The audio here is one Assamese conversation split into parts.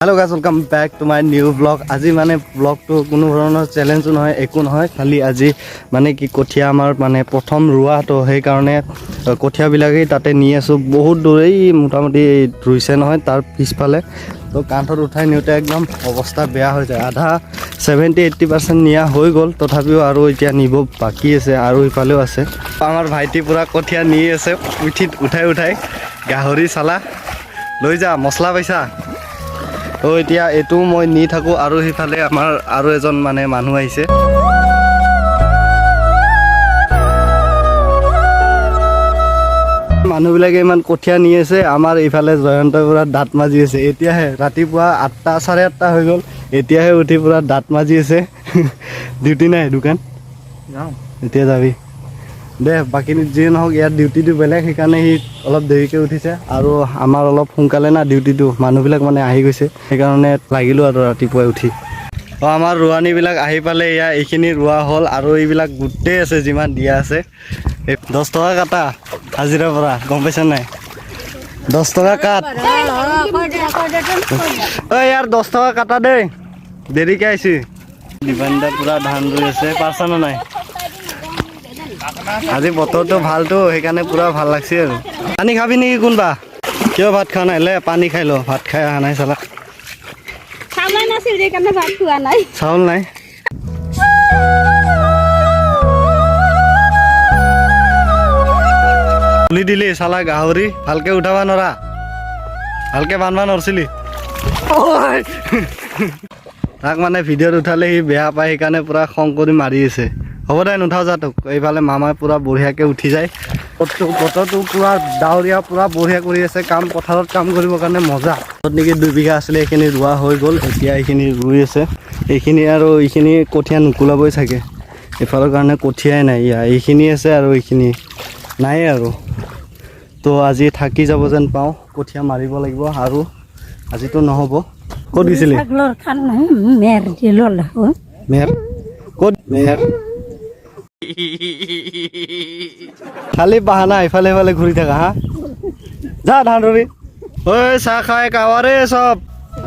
Hello guys, welcome back to my new vlog. আজি মানে ব্লগটো কোনো ধৰণৰ চেলেঞ্জো নহয়, একো নহয়। খালি আজি মানে কি, কঠীয়া আমাৰ মানে প্ৰথম ৰোৱা, তো সেইকাৰণে কঠীয়াবিলাকেই তাতে নি আছোঁ। বহুত দূৰেই মোটামুটি ৰুইছে নহয় তাৰ পিছফালে। তো কান্ধত উঠাই নিওঁতে একদম অৱস্থা বেয়া হৈ যায়। আধা 70-80% নিয়া হৈ গ'ল, তথাপিও আৰু এতিয়া নিব বাকী আছে আৰু ইফালেও আছে। আমাৰ ভাইটি পূৰা কঠীয়া নি আছে পিঠিত উঠাই উঠাই। গাহৰি চালা লৈ যা, মছলা পাইছা। তো এতিয়া এইটো মই নি থাকোঁ আৰু সিফালে আমাৰ আৰু এজন মানে মানুহ আহিছে। মানুহবিলাকে ইমান কঠীয়া নি আছে, আমাৰ এইফালে জয়ন্তই পূৰা দাঁত মাজি আছে। এতিয়াহে ৰাতিপুৱা 8টা 8:30 হৈ গ'ল, এতিয়াহে উঠি পূৰা দাঁত মাজি আছে। ডিউটি নাই দোকান? যাওঁ। এতিয়া যাবি দে। বাকী যিয়ে নহওক, ইয়াত ডিউটিটো বেলেগ, সেইকাৰণে সি অলপ দেৰিকৈ উঠিছে আৰু আমাৰ অলপ সোনকালে না ডিউটিটো, মানুহবিলাক মানে আহি গৈছে, সেইকাৰণে লাগিলোঁ আৰু ৰাতিপুৱাই উঠি। অঁ, আমাৰ ৰোৱানীবিলাক আহি পালে। এয়া এইখিনি ৰোৱা হ'ল আৰু এইবিলাক গোটেই আছে যিমান দিয়া আছে। এই 10 টকা কাটা হাজিৰাৰ পৰা, গম পাইছা নাই? 10 টকা কাট। ঐ ইয়াৰ 10 টকা কাটা দেই, দেৰিকৈ আহিছে। দীপান্বিতা পূৰা ধান ৰুই আছে, পাৰছা নে নাই? আজি বতৰটো ভালতো, সেইকাৰণে পূৰা ভাল লাগছে। আৰু পানী খাবি নেকি কোনোবা? কিয় ভাত খোৱা নাই? লে পানী খাই ল, ভাত খাই অহা নাই চালা। চাউল নাছিল, সেইকাৰণে ভাত খোৱা নাই। চাউল নাই। খুলি দিলি চালা গাহৰি, ভালকে উঠাব নৰা, ভালকে বান্ধবা নৰছিলি। তাক মানে ভিডিঅ'ত উঠালে সি বেয়া পায়, সেইকাৰণে পূৰা খং কৰি মাৰি আছে। হ'ব দে, নুঠাও যা তোক। এইফালে মামাই পূৰা বঢ়িয়াকৈ উঠি যায়। বতৰটো পূৰা ডাৱৰীয়া, পূৰা বঢ়িয়া কৰি আছে কাম, পথাৰত কাম কৰিবৰ কাৰণে মজা। য'ত নেকি 2 বিঘা আছিলে, সেইখিনি ৰোৱা হৈ গ'ল। এতিয়া এইখিনি ৰুই আছে এইখিনি আৰু এইখিনি কঠীয়া নুকুলাবই চাগে, এইফালৰ কাৰণে কঠীয়াই নাই। ইয়া এইখিনি আছে আৰু এইখিনি নাই আৰু। তো আজি থাকি যাব যেন পাওঁ, কঠীয়া মাৰিব লাগিব আৰু আজিতো নহ'ব। ক'ত গৈছিলি? ছাগলৰ খান মেৰ দিলো। মেৰ ক'ত? মেৰ খালি বাহানা, ইফালে সিফালে ঘূৰি থাকা। হা, যা ধান ৰুবি। ঐ চাহ খাই কাৱাৰে চব।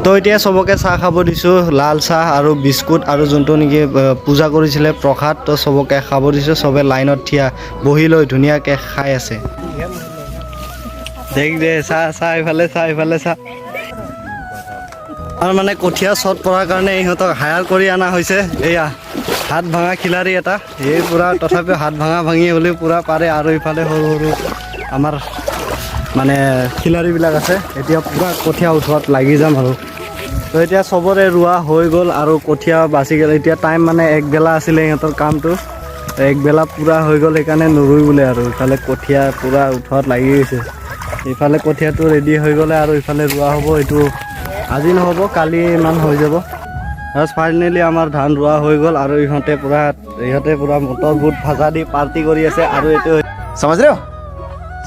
তো এতিয়া চবকে চাহ খাব দিছোঁ, লাল চাহ আৰু বিস্কুট আৰু যোনটো নেকি পূজা কৰিছিলে প্ৰসাদ, তো চবকে খাব দিছোঁ। চবে লাইনত থিয়া বহি লৈ ধুনীয়াকৈ খাই আছে। দেখ দে, চাহ চাহ, ইফালে চাহ, ইফালে চাহ। আৰু মানে কঠীয়া চট পৰাৰ কাৰণে ইহঁতক হায়াৰ কৰি অনা হৈছে। এয়া হাত ভাঙা খিলাৰী এটা, এই পূৰা তথাপিও হাত ভাঙা ভাঙি হ'লেও পূৰা পাৰে। আৰু ইফালে সৰু সৰু আমাৰ মানে খিলাৰীবিলাক আছে। এতিয়া পূৰা কঠীয়া উঠোৱাত লাগি যাম আৰু। তো এতিয়া চবৰে ৰোৱা হৈ গ'ল আৰু কঠীয়া বাচি গ'ল। এতিয়া টাইম মানে একবেলা আছিলে ইহঁতৰ কামটো, একবেলা পূৰা হৈ গ'ল, সেইকাৰণে নৰুই বোলে। আৰু ইফালে কঠীয়া পূৰা উঠোৱাত লাগি গৈছে। ইফালে কঠীয়াটো ৰেডি হৈ গ'লে আৰু ইফালে ৰোৱা হ'ব। এইটো আজি নহ'ব, কালি ইমান হৈ যাব। ফাইনেলি আমাৰ ধান ৰোৱা হৈ গ'ল আৰু ইহঁতে পূৰা মটৰ বুট ভাজা দি পাৰ্টি কৰি আছে। আৰু এইটো समझ रहे हो,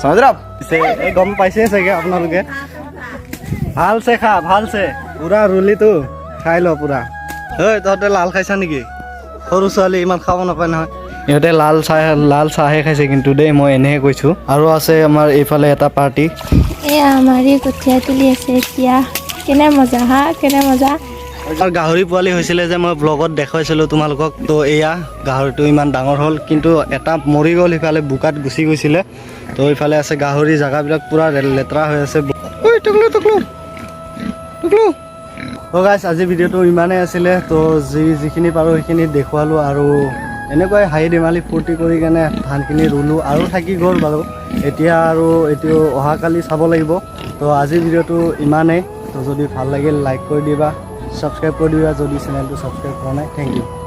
समझ रहे हो आप? পিছে এই গম পাইছে চাগে আপোনালোকে। ভালছে খা, ভালছে পুৰা ৰুলিটো খাই ল পুৰা। ঐ তহঁতে লাল খাইছা নেকি? সৰু ছোৱালী ইমান খাব নাপায় নহয়। ইহঁতে লাল চাহ, লাল চাহে খাইছে কিন্তু দেই, মই এনেহে কৈছোঁ। আৰু আছে আমাৰ এইফালে এটা পাৰ্টি। এয়া আমাৰ এই কঠীয়া তুলি আছে এতিয়া। কেনে মজা হা, কেনে মজা। আৰু গাহৰি পোৱালি হৈছিলে যে মই ব্লগত দেখুৱাইছিলোঁ তোমালোকক, তো এয়া গাহৰিটো ইমান ডাঙৰ হ'ল, কিন্তু এটা মৰি গ'ল, সিফালে বোকাত গুচি গৈছিলে। তো ইফালে আছে গাহৰি, জেগাবিলাক পূৰা লেতেৰা হৈ আছে। ঐ টুকলু, টুকলু, টুকলু। তো গাইছ, আজি ভিডিঅ'টো ইমানেই আছিলে। তো যিখিনি পাৰোঁ সেইখিনি দেখুৱালোঁ আৰু এনেকুৱাই হাঁহি ধেমালি ফূৰ্তি কৰি কেনে ধানখিনি ৰুলোঁ আৰু থাকি গ'ল বাৰু। এতিয়া আৰু এইটো অহাকালি চাব লাগিব। তো আজিৰ ভিডিঅ'টো ইমানেই। তো যদি ভাল লাগিল, লাইক কৰি দিবা, ছাবস্ক্ৰাইব কৰি দিবা যদি চেনেলটো ছাবস্ক্ৰাইব কৰা নাই। Thank U.